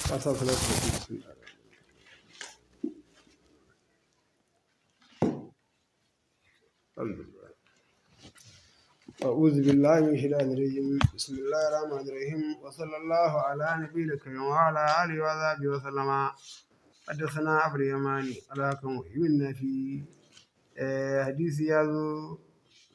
Fatiha salatu bismillah. Alhamdulillah. أعوذ بالله من الشيطان الرجيم، بسم الله الرحمن الرحيم، وصلى الله على نبينا الكريم وعلى آله وصحبه وسلم. حدثنا أبو اليماني على كم من في hadisi ya zo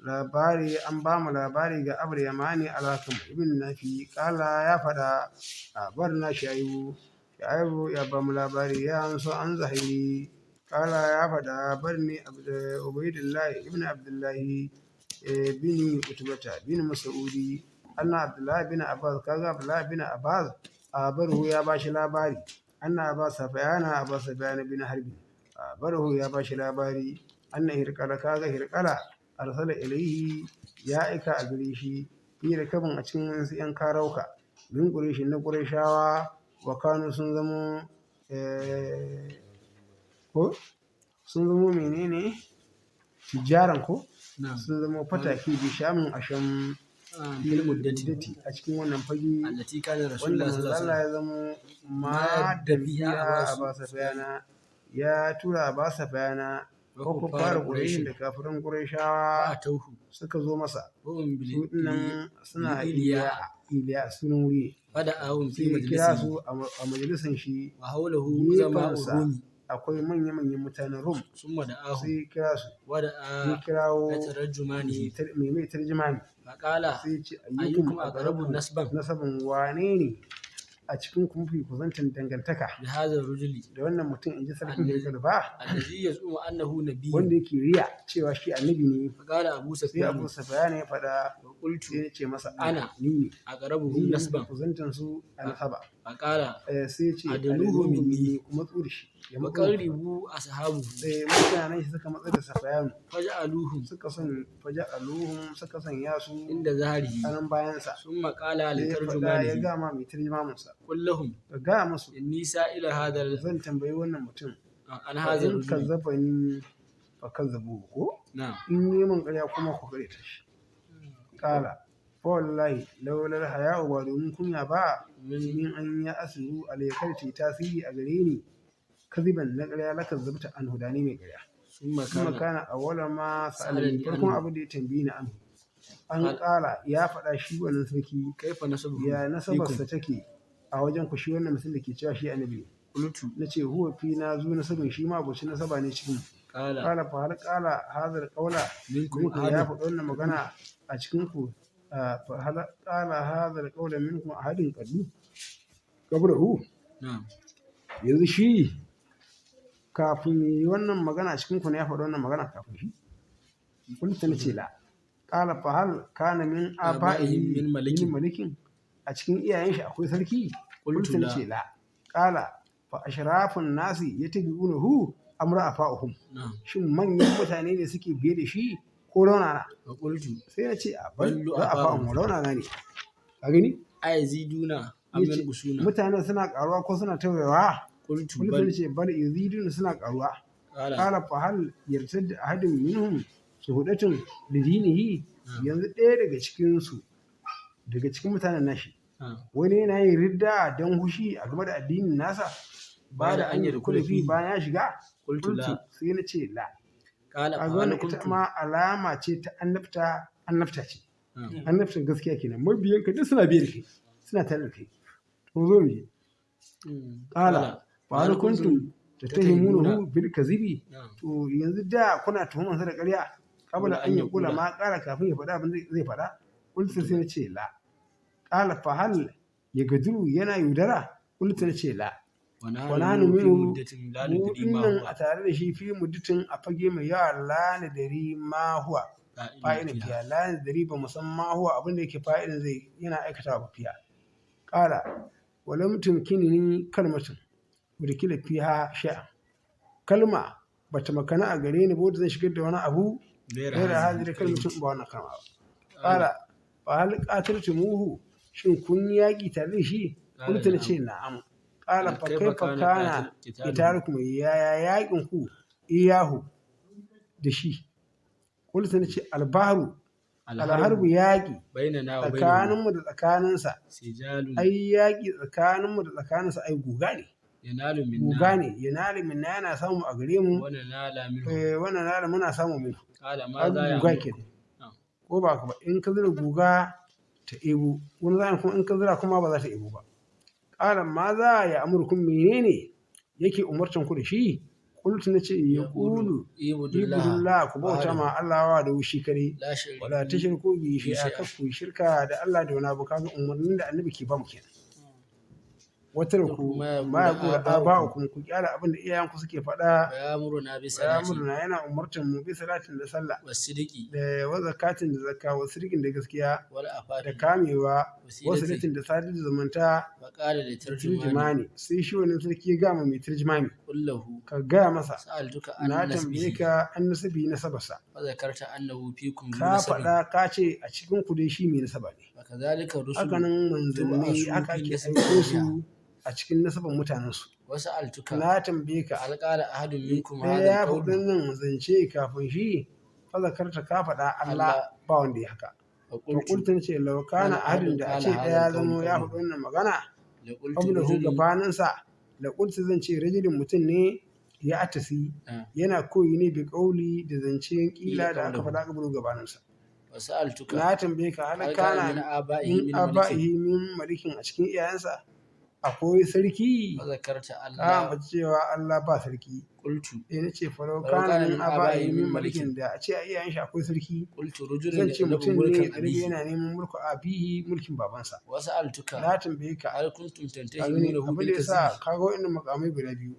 labari an ba mu labari ga Abul Yamani Alhakam ibn Nafi kala ya faɗa a bar na Shaibu, Shaibu ya ba mu labari ya amso an Zahiri kala ya faɗa bar ni Ubaidullahi ibn Abdullahi bin Utbata bin Mas'udi anna Abdullahi bin Abbas, kaga Abdullahi bin Abbas a barhu ya bashi labari anna Abbas Safiyana, Abbas Safiyana bin Harbi a barhu ya bashi labari anna Hirkala, kaga Hirkala arsala ilaihi ya aika a gare shi fi rakabin a cikin wasu yan karauka min Quraish na Qurayshawa wa kanu sun zamo ko sun zamo menene tijaran ko Na'am. sun zamo fataki bi shamin asham Fil muddati muddati a cikin wannan fage allati kana wanda Rasulullah manzo sallallahu alaihi Allah wasallam ya zamo ma ma da biha da Abbas Aba Sufyana ya tura Aba Sufyana wa ko kuffar kuffar Quraysh Quraish da kafirin Qurayshawa fa atawhu suka zo masa wa hum su bil dinnan suna bil Iliya Iliya Iliya sunan wuri fada'ahum fi sai ya kira majlisihi su a majalisan shi wa hawlahu uzama gefensa Rumi akwai manya-manyan mutanen Rum summa da'ahum sai ya kira su wa ya da'a kirawo tarjumani mai tarjimani faqala sai ya ce ayyukum ayyukum aqrabu aqrabu nasban nasaban wane ne a cikin ku mafi kusantan dangantaka bi hadha ar-rajuli da wannan mutum in ji sarkin allazi Hirkal ba allazi yaz'umu annahu nabiyyun wanda yake riya cewa shi annabi ne. Faqala Abu Sai Sufyan Abu Sufyan ya faɗa wa qultu sai ya ce masa ana ana ni ne aqrabuhum ni ne mafi nasban kusantan su a nasaba. Faqala Sai ya ce adnuhu adnuhu minni minni kuma matso da shi ya wa matso da shi. qarribu ashabuhu Sai mutanen shi suka matsa da Sufyan faj'aluhum suka son faja'aluhum suka sanya su inda zahrihi a nan bayansa. Summa qala Sai ya faɗa ya litarjumanihi gama mai tarjimaminsa qul lahum ka gaya musu inni sa'ila hadha zan tambayi wannan mutum an fa hadha in ar-rajuli kazzabani fa kazzabu ko na'am in yi min ƙarya kuma ku ƙaryata shi. Ƙala fa wallahi laulal haya'u ba domin kunya ba min min an ya asiru alaikar ce tasiri a gare ni kaziban na ƙarya laka zabta an hudani mai ƙarya. Summa Summa kana kana awwala ma sa'alani sa'alani farkon anhu abu da ya tambaye ni anhu an qala ƙala ya faɗa shi wannan sarki kaifa nasabuhu ya fikum nasabarsa take a wajen ku shi wannan mutum da ke cewa shi annabi ne. Qultu Na ce huwa fi na zu nasabin shi ma abuci nasaba ne cikin mu. Qala Ƙala fa hal ƙala hadhal qawla minkum minkum ya ahadun faɗi wannan magana a cikin ku fa hal ƙala hadhal qawla minkum ahadun qaddu qablahu na'am yanzu shi kafin yi wannan magana a cikin ku ne ya faɗi wannan magana kafin shi. Qultu na ce la. Ƙala fa hal kana min abaihim aba'ihi min min malikin malikin a cikin iyayen shi akwai sarki. Qultu Qultu na la ce la. Ƙala fa ashrafun nasi yatabi'unahu am ra'afa'uhum na'am shin manyan mutane ne suke biye da shi ko raunana? Wa qultu Sai na ce a bal bal ra'afa'uhum du'afa'uhum raunana ne. Ka gani? Ayaziduna am Ya ce yanqusuna mutanen suna karuwa ko suna tauyewa? Qultu Qultu bal na ce bal yaziduna suna karuwa. Qala Qala fa hal yartadda ahadun minhum suhudatun lidinihi na'am yanzu ɗaya daga cikin su daga cikin mutanen nashi na'am wani yana yin ridda don hushi a game da addinin nasa ba ba'da da an an yadkhula yadkhula fi fihi bayan ya shiga. Qultu Qultu la sai na ce la. Qala Kaga fa hal wannan ita kuntum ma alama ce ta annabta annabta ce na'am annabtan gaskiya kenan mabiyanka duk suna biye da kai suna tare da kai. To zo mu je. Qala Qala fa fa hal hal kuntum kuntum tattahimunahu tattahimunahu bil kazibi na'am to yanzu da kuna tuhumar sa da ƙarya qabla qabla an an yaqula yaqula ma qala kafin ya faɗa abin da zai faɗa. Qultu Qultu sai la na ce la. Qala fa hal yagaduru yana yaudara? Qultu na ce la. Wa Wa nahnu nahnu minhu fi minhu muddatin la mu nadri ma dinnan huwa a tare da shi fi muddatin a fage mai yawa la nadari ma huwa fa'ilun fa'ilin fiha fiya la nadari ba musamman huwa abin da yake fa'ilin zai yana aikatawa ba fiya. Qala wa lam tumkinni kalmatun udkhila fiha shay'an kalma bata makana a gare ni ba wadda zan shigar da wani abu ghayra gaira hadhihi hadhihi kalmatin kalimati ba wannan kalma ba. Qala Qala fa hal qataltumuhu shin kun yi yaƙi tare da shi? Qala Qultu na na'am ce na'am. Qala Qala fa kaifa kaifa kana kana qitaluhu qitalukum yaya yaƙin ku iyahu da shi? Qultu na ce albahru Alharbu yaƙi بيننا وبينه tsakaninmu da tsakaninsa. سجال. Ai yaƙi tsakaninmu da tsakaninsa ai guga ne. ينال Guga منا ne, yanali minna yana samu a gare mu. وننال منه. Eh, wannan nala muna samu min. قال Kaga ماذا guga يأمركم؟ kenan. نعم. Ko ba ka ba, in ka zura guga ta ebo, wani za'in kuma in ka zura kuma ba za ta ebo ba. Ƙala ma za ya amurkum, menene yake umartan ku da shi? Qultu, nace, ya qulu اعبدوا الله ibudullah, ku bauta وحده ma Allah wa da shi kare, لا شريك wala tushriku bi shay'a, shay'a. kar ku yi shirka da Allah da wani abu. Kaga umarnin da annabi ke ba mu kenan. Watarku ma yaqulu ma yaqulu aba'ukum. Aba'ukum, ku kyala abin da iyayenku suke faɗa. ويأمرنا Ya بالصلاة murna yana umartan mu bi salatin, da sallah, والصدق da wa zakatin, da zakka, wa sirkin, da gaskiya, da والعفاف kamewa, wa وسيلة. silatin, da sadar da zumunta. فقال لترجمان Turjimani, sai shi wannan sarki ya gama mai turjimani, قل له ka gaya masa, سألتك عن na tambaye نسبه ka an nasabi nasabarsa. فذكرت أنه فيكم ذو Ka نسب. faɗa ka ce a cikin ku dai shi mai nasaba ne. وكذلك Haka الرسل nan manzanni تبعثوا haka في ake نسب aiko أهلها. su a cikin nasaban mutanensu. وسألتك Na tambaye ka, هل قال أحد منكم ɗaya هذا ya القول؟ faɗi nan zance kafin shi? Fazakarta, ka faɗa Allah Allah. ba wanda ya haka. To فقلت qultu, ce law kana من أحد ahadin, da a قال ce هذا ɗaya القول zamo ya قبله faɗi wannan magana لقلت qablahu, رجل. gabaninsa, la qultu, zan ce rajulin, mutum ne, ya atasi, آه. yana koyi ne bi ƙauli, da zancen قيل ƙila da aka قوله. faɗa qablahu, gabaninsa. وسألتك Na tambaye ka hal هل كان kana من آبائه min من ملك؟ aba'ihi min malikin, a cikin iyayensa akwai sarki? فذكرت Ka ألا. ambaci cewa Allah ba sarki. قلت Sai na ce falau ولو kana كان min من aba'ihi آبائه min من ملك malikin, da a ce a iyayen shi akwai sarki, قلت رجل zan ce يطلب mutum ne ملكا ɗalibi أبيه. yana neman mulku abihi, mulkin babansa. وسألتك Na tambaye ka, هل كنتم ka gani تنتهمونه abin da ya sa بالكذب؟ kaga wa'annan mukamai guda biyu,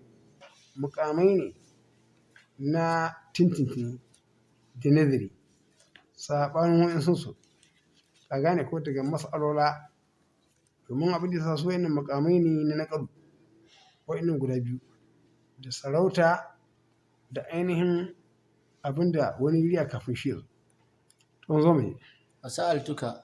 mukamai ne na tintintini da nazari saɓanin wa'insu su, ka gane ko, daga mas'alola, domin abin da ya sa su wa'annan mukamai ne na naƙalu, wa'annan guda biyu, da sarauta da ainihin abin da wani riya kafin shi ya zo. To zo mu je. وسألتك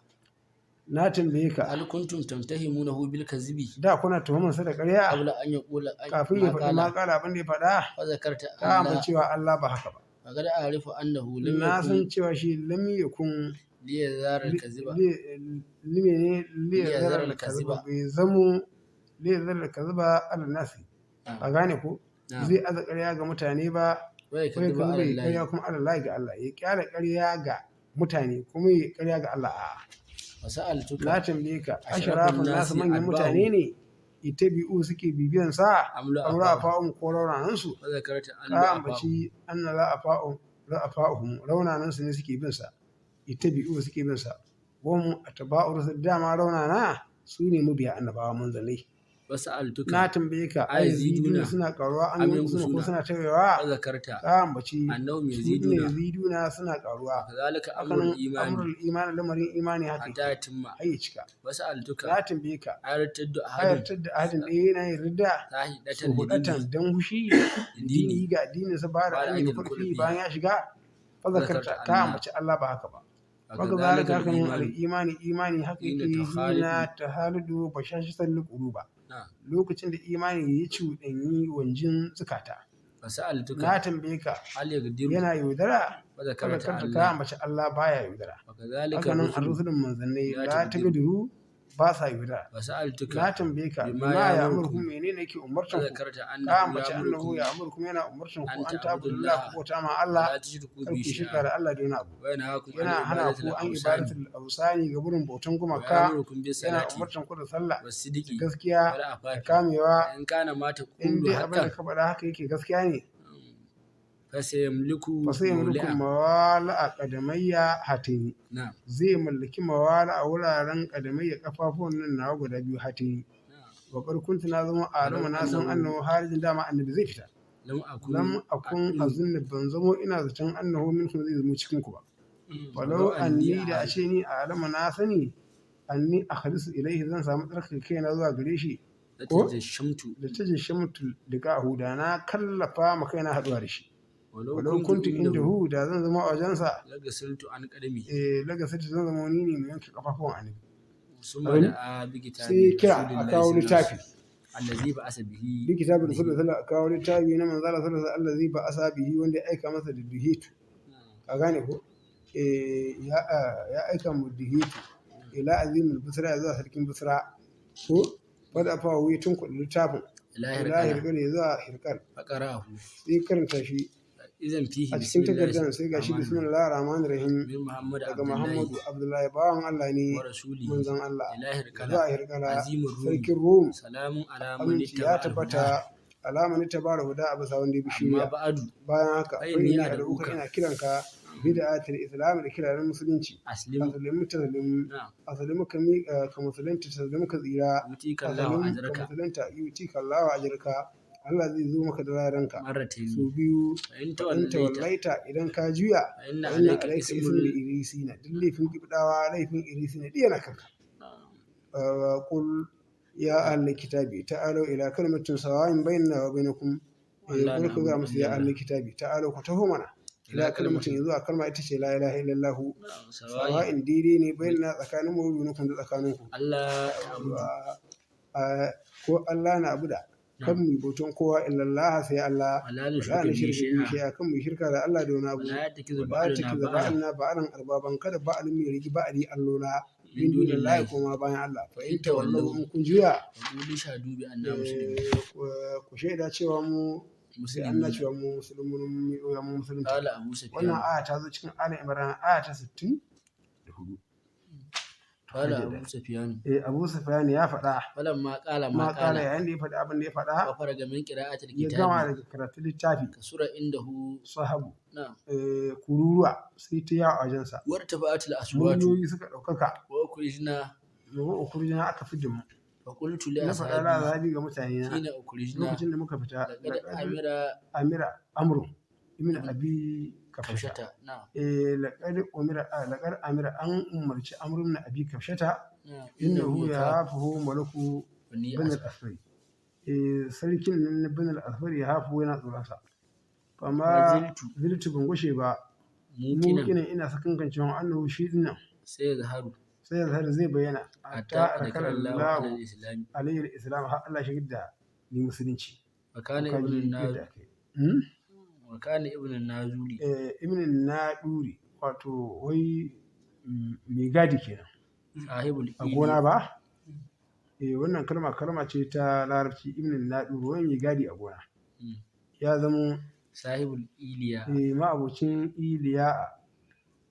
Na tambaye ka, هل كنتم تمتهمونه بالكذب da kuna tuhumar sa da ƙarya قبل أن يقول kafin ya ما faɗi ma قال؟ ƙala abin da ya faɗa? فذكرت Ka أن ambaci لا. cewa Allah ba haka ba. فقد أعرف أنه لم Na يكن san cewa shi lam yakun ليذار الكذب. limene ليذر liyazar الكذب. kaziba, bai zamo liyazar kaziba ala nasi, نعم. a gane ko, نعم. zai aza ƙarya ga mutane ba, ko ya ويكذب kaziba على ya ƙarya الله. kuma ala Allah, ga Allah, ya ƙyara ƙarya ga mutane kuma ya ƙarya ga Allah, a'a. وسألتك Na tambaye ka, أشراف asharafin nasu, الناس manyan mutane أتباعه ne itabi'u suke bibiyan sa, أم am لعفاؤهم؟ ra'afa'um, ko raunanansu? فذكرت أن Ka لعفاؤهم. ambaci anna ra'afa'um, ra'afa'uhum, raunanansu ne suke bin sa, itabi'u suke bin sa, wa hum atba'u rusul, dama raunana su ne mabiya annabawa manzannai. وسألتك Na tambaye ka, ay أيزيدون yaziduna, suna karuwa, أم an yankusuna, ko ينقصون؟ suna tawayewa? فذكرت Ka ambaci أنهم su ne يزيدون. yaziduna, suna karuwa. وكذلك Haka أمر nan الإيمان amrul imani, lamarin imani haka حتى yake يتم. har ya cika. وسألتك Na tambaye ka, أيرتد أحد ayartar da ahadin, ɗaya yana yin ridda ساهدة su hudatan لدينه dan hushi لدينه dini, ga addininsa, ba da بعد an أن yi يدخل kulfi فيه؟ bayan ya shiga? فذكرت Fazakarta, ka أن ambaci Allah ba haka ba. Waka وكذلك zalika, haka nan الإيمان al'imani, imani haka حين yake, تخالط hina tahalidu bashashitan liquluba, نعم. lokacin da imani ya cuɗanyi wanjin zukata. فسألتك Na tambaye ka, هل يقدر؟ yana yaudara? فذكرت Fazakarta, أن ka لا. ambaci Allah baya yaudara. وكذلك Haka nan الرسل ar-rusulun, manzannai, لا la تقدر. tagdiru, ba sa yaudara. وسألتك Na tambaye ka, بما bima ya amurkum, يأمركم؟ menene yake umartan ku? فذكرت Ka أنه ambaci annahu يأمركم ya amurkum, yana umartan ku أن an تعبدوا ta'budullah, الله ku bauta ma Allah, ولا تشركوا kar به ku shirka شيئا da Allah da wani abu, وينهاكم عن yana hana عبادة ku an الأوثان ibadatul awsani, ga burin bautan gumaka, ويأمركم yana بالصلاة umartan ku da sallah, da والصدق gaskiya, da والعفاف. kamewa. فإن كان ما In تقول dai abin da حقا ka faɗa haka yake, gaskiya ne, فسيملك fa sai mulkin مولعا. mawala a ƙadamayya hatini, نعم. zai mallaki mawala a wuraren ƙadamayya, kafafuwan nan nawa guda biyu, hatini. نعم. Wa kuntu, na zama ولو alama, na san أنه annahu harijin, dama annabi zai fita. لم أكن Lam akun أظن azunni, ban zamo ina zaton annahu minkum, zai zamo cikin ku ba. ولو Walau أني anni, da أعلم ashe ni a alama, na sani, anni akhlisu ilaihi, zan samu tsarkake kaina zuwa gare shi, ko لتجشمت. da ta jishamtu liqa'ahu, da na kallafa ma kaina haduwa da shi. ولو Walau كنت kuntu عنده indahu, da zan zama a wajensa, لغسلت عن قدمي. eh laga sai zan zama ni ne mai yanke kafafuwan annabi. ثم A gani, دعا بكتاب sai kira رسول a الله kawo صلى الله عليه littafi وسلم الذي بعث به bi kitabin به rasul sallallahu alaihi, kawo littafi na manzala sallallahu alaihi, allazi ba asa bihi, wanda ya aika masa da duhitu, نعم. ka gane ko. Ya aika mu dihiyatu ila azimul busra, zuwa sarkin busra, ko fada fa wuyi tun kuɗin littafin ila ila hirqala hirkal, ya zuwa hirkal. Faqara'ahu. Sai karanta shi. Idan fihi A cikin bismillahir takardar sai gashi rahmanir rahim. bismillahir rahmanir rahim Min Muhammad daga Abdullahi Muhammadu Abdullahi, bawan Allah ne, wa rasulihi manzon Allah, ila hirqala zuwa hirkala, azimur rumi sarkin Rum, salamun ala man aminci ya ittaba al-huda. Tabbata alamani tabara huda a bisa wanda ya bi Amma shiriya. ba'adu, Bayan haka, fa fa inni inni ad'uka, ad'uka ina kiranka, bid'atul islam, da kirarin musulunci. Aslim. Aslimu taslim. Na'am. Aslimu, ka mi ka musulunta, taslimu, ka tsira. Yutika Allahu Aslim, ka ajraka. musulunta, yutika Allahu ajraka, Allah zai zo maka da ladanka marratayn. Su biyu. Fa in Fa in tawallaita, tawallaita, idan ka juya, fa inna fa inna alayka alayka ismul ismul irisina, duk laifin kibdawa, laifin irisina duk yana kanka. قل يا أهل الكتاب تعالوا إلى كلمة سواء بيننا وبينكم. Allah قل كذا na'budu musu ya illa أهل الكتاب تعالوا ku taho mana ila ila kalmatin, kalmatin zuwa kalma ita ce la ilaha illallah, na'am sawa'in sawa'in daidai ne, bainana, tsakanin mu, wa bainakum, da tsakaninku. Allah ta'budu. Ko Allah na abuda, kan Na'am. mu bautan kowa, illallah, sai Allah, Wala wala nushrika na bihi shirka bihi shay'a. shay'a, kan mu shirka da Allah da wani abu. Wala yattakizu wala ba'duna takiza ba'dan ba'alna ba'alan arbaban, kada ba'alin mai rigi ba'ali allola, min min dunillahi, dunillahi. Koma bayan Allah. Fa In in tawallaw, tawallaw in kun juya, faqulu shahadu bi anna muslimun. Ku shaida cewa mu sai Allah muslimuna. Cewa mu musulmun, mu musulunta. Qala Abu Wannan Sufyan. aya ta zo cikin Ali Imran, aya ta 64. Qala Abu Sufyan. Abu Sufyan ya faɗa. Falamma qala ma ma kala qala yayin da ya faɗi abin da ya faɗa, wa faraga min qira'atil ya gama kitabi daga karatun littafi, kasura indahu sahabu na'am kururuwa sai ta yawo a wajensa, wartafa'atil aswatu muryoyi suka ɗaukaka, wa ukhrijna. Domin ukurjina, aka fi mu. Fa qultu li Na faɗa ashabi zabi ga mutane na hina ukhrijna lokacin da muka fita, laqad laqad amira amira amru ibn ibn abi kafshata. kafshata na'am. Laqad umira, laqad amira, an umarci amru ibn abi kafshata, Na'am innahu innahu yakhafu yahafuhu malaku bani bin asfar. Al-asfari, sarkin nan na bin al-asfari, yahafu, yana tsoronsa. Ma Fama ziltu ziltu, ban gushe ba, muqinan muqinan, ina sakankancewa, annahu, shi dinnan, sai yazharu sai yazhar, zai bayyana, hatta hatta adkhala adkhala Allahu ala Allahu al-islam. alayhi al-islam, har Allah shigar da ni musulunci. Wa To kana ibn kaji an yadda aka yi. Hmm? Wa kana ibn an-nazuli. Ibn Naduri, wato wai mai gadi kenan sahibul a ili gona ba. Wannan kalma kalma ce ta larabci, ibn Naduri, wai mai gadi a gona. Ya zamo sahibul iliya ma'abocin Iliya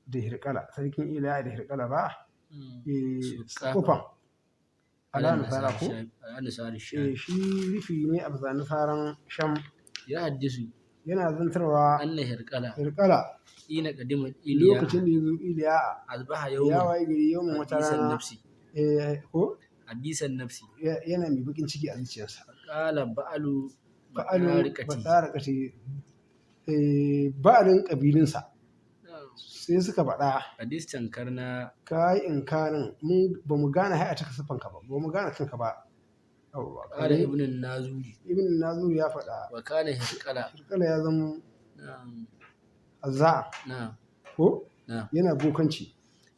da Hirkala, sarkin Iliya da Hirkala ba. Suqafan Kufan ala ala nasara nasara ko? sham, ala nasara sham. Shi rufi ne a bisa nasaran Sham. Ya haddisu Yana zantarwa anna hirqala Hirkala hina qadima iliya lokacin da ya zo Iliya asbaha ya yawman waye gari yawman, wata hadisan rana, nafsi ko hadisan nafsi. Yana mai bakin ciki a zuciyarsa. Qala ba'alu Ba'alun badarikati badarikati, ba'alin ƙabilinsa sai suka faɗa, hadis tankarna ka yi inkarin mun ba mu gane hayata ka siffanka ba, ba mu gane kanka ba. Yawwa, qala kare ibn an-nazuli Ibn Nazur ya faɗa, wa kana hirqala Hirkala ya zama na'am azza na'am ko na'am yana bokanci,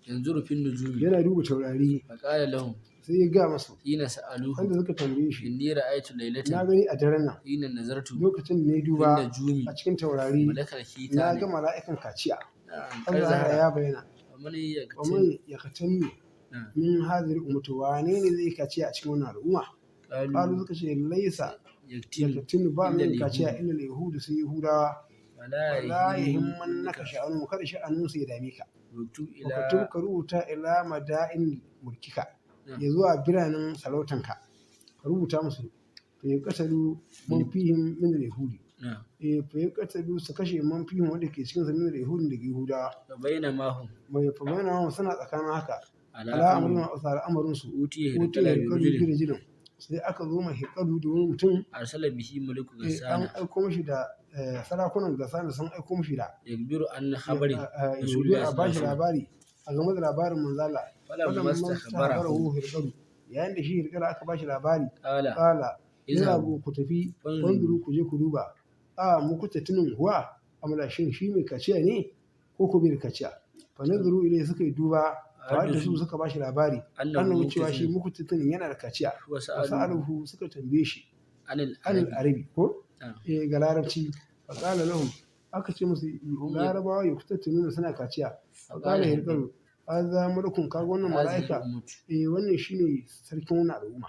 yanzuru fin nujumi yana duba taurari. Fa qala lahum Sai ya ga masu hina sa'aluhu wanda suka tambaye shi, inni ra'aytu na laylatan gani a daren nan hina nazartu lokacin da na yi fin duba nujumi a cikin taurari, malakal na khitani ga mala'ikan kaciya na'am qad Allah zahara ya bayyana. wa man yaktil Wa man yakatanni na'am min hadhihi ummati, wane ne zai kaciya a cikin wannan al'umma? Qalu qalu suka ce laisa yaktilu yakatinu, ba illa min kaciya al-yahud illa al-yahudu, sai yahudawa. wala Wala yahimmannaka yahimmannaka sha'anu, kada sha'anun su ya dame ka. waktub Wa katub ila ka rubuta ila mada'in mulkika, na'am ya zuwa biranen sarautanka, ka rubuta musu, fa yuqatalu man min fihim min al-yahudi, na'am fa yuqatalu, su kashe, man fihim, wanda ke cikin sa, min al-yahudi, daga yahudawa. fa bainama hum Mai fa bayyana suna tsakanin haka ala ala amrin amrin wa al'amarin su, utiya ko ta hirqala bi hirkalu rajulin bi rajulin, sai aka zo ma hirkalu da wani mutum. Arsala bihi maliku An gassana aiko mishi da sarakunan gasana sun aiko mishi da yakbiru an khabari yahudu rasulillahi a sallallahu alaihi bashi wasallam labari a game da labarin manzala. falamma Falamma istakhbarahu istakhbarahu hirkalu, yayin da shi hirkala aka bashi labari, qala kala izhabu izhabu, ku tafi, fanzuru fanzuru, ku je ku duba, a mu kuta tunin huwa amla, shin shi mai kaciya ne ko ko bai da kaciya? Fa nazaru ilai, suka yi duba, fa da su haddathu suka bashi labari annahu annahu, cewa shi muktasin muktatin yana da kaciya. wa Wa sa'aluhu sa'aluhu, suka tambaye shi anil anil arabi arabi ko na'am ga larabci. Fa qala lahum, Aka ce musu Hum larabawa yuktatinuna suna kaciya. فقال Faqala هرقل hirqalu hadha mulkun, kaga wannan هذه mala'ika, الأمة eh, wannan shine sarkin wannan al'umma,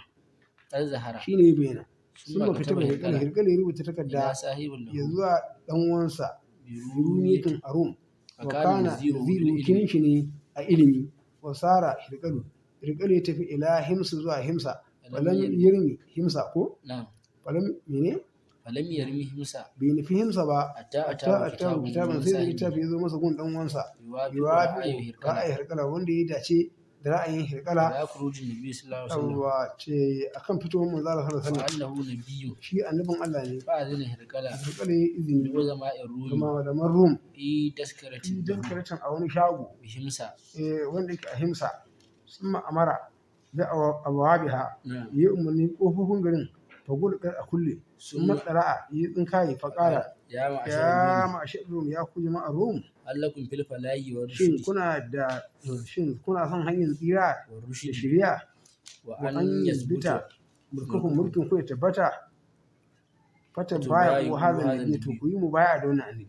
قد ظهر. shine ya bayyana. ثم Sun baka كتب taba hirqal, هرقل hirqal ya rubuta إلى takarda صاحب ya له zuwa dan uwansa برومية rumiyatin arum, wa وكان kana نزيره naziru بالعلم kinin shi ne a ilimi. Wa sara hirqalu, hirqalu ya tafi ila himsa, zuwa himsa. فلم Falam يرمي yirmi himsa ko نعم falam mene فلم يرمي همسا bai nufi himsa ba حتى hatta أتاه atahu كتاب kitaban, من sai da صاحبه littafi ya zo masa gun dan uwansa يوافق yuwafiqu رأي هرقل ra'ayi hirqala, wanda ya dace da ra'ayin hirqala. على خروج النبي صلى الله عليه وسلم Yawwa, ce akan fitowar manzo Allah sallallahu alaihi wasallam, وأنه نبي. shi annabin Allah ne. فأذن هرقل Hirqala ya izini لعظماء الروم ga malaman Rum في تذكرة fi له dafkaratin a wani shago, بهمسا. eh, wanda yake a himsa. Sun ma'amara da awabiha, نعم yi umarni kofofin garin fagul a kulle. Sun ثم matsara'a yi tsinkaye قال faƙara يا معشر ya الروم ma'ashar Rum, ya ku jama'ar Rum, هل لكم في الفلاح shin والرشد kuna da shin kuna son hanyar tsira da والرشد shiriya, wa وأن an يثبت yasbita mulkukum, ملككم mulkin ku ya tabbata, fata baya ko فتبايعوا hazan هذا nabi, to النبي ku yi mu baya da wannan annabi.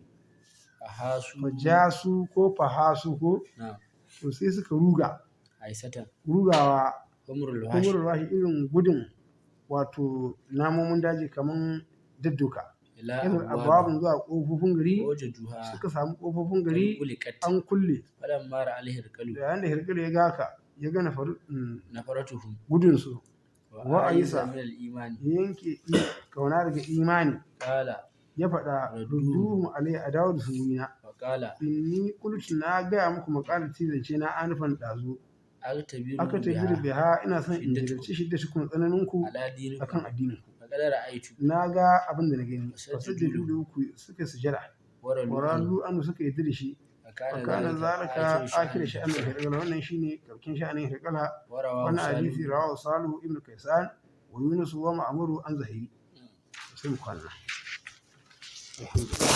فحاسوا Fajasu ko fahasu ko نعم to sai suka ruga عيسة rugawa عمر الوحش kumurwa shi irin gudun wato namomin daji kaman dadduka إلى irin أبواب ababun zuwa kofofin gari. ووجدوها Suka samu kofofin قد gari أغلقت. an kulle. فلما رأى الهرقل Da yayin da hirkil ya ga haka, ya ga na faru نفرتهم gudunsu وآيس وأيس من الإيمان ya yanke kauna daga imani. قال Ya faɗa ردوهم. rudduhum alai, a dawo da su wurina. وقال Inni qultu, na gaya muku maqalati, zance na anufan ɗazu, أعتبر aka tabiru بها biha, ina son in شدتكم jarabci shiddatukum, tsananinku على دينكم akan addininku. فقد رأيت. Na ga abin da na gani. فسجدوا Fasajjadu له lahu, suka sujada, ورلوا عنه. waralu anu, suka yi da shi. فكان Fakana ذلك zalika آخر akhir شأن sha'anin hirqala, wannan shine karkin sha'anin hirqala. ورواه Wannan hadisi سالم. rawahu salu ibn kaisan wa yunus wa ma'muru an zahiri. Sai mu kwana. Alhamdulillah.